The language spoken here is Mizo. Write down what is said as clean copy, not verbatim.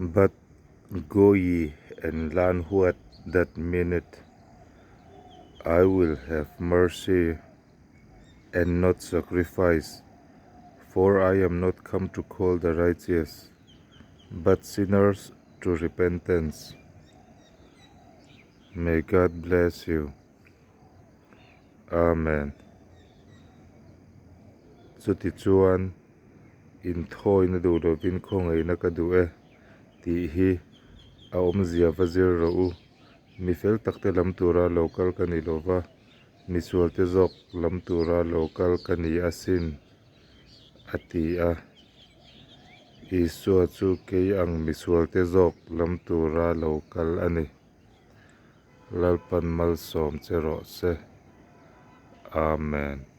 But go ye and learn what that meaneth, I will have mercy and not sacrifice, for I am not come to call the righteous, but sinners to repentance. May God bless you. Amen. Chutichuan, inthawina duh lovin khawngaihna ka duh e tih hi a awmzia va zir rawh u. Mi fel takte lam tura lo kal ka ni lo va, misualte zawk lam tura lo kal ka ni asin, a ti a. Isua chu kei ang misualte zawk lam tura lo kal a ni. Lalpan malsawm che rawh se. Amen.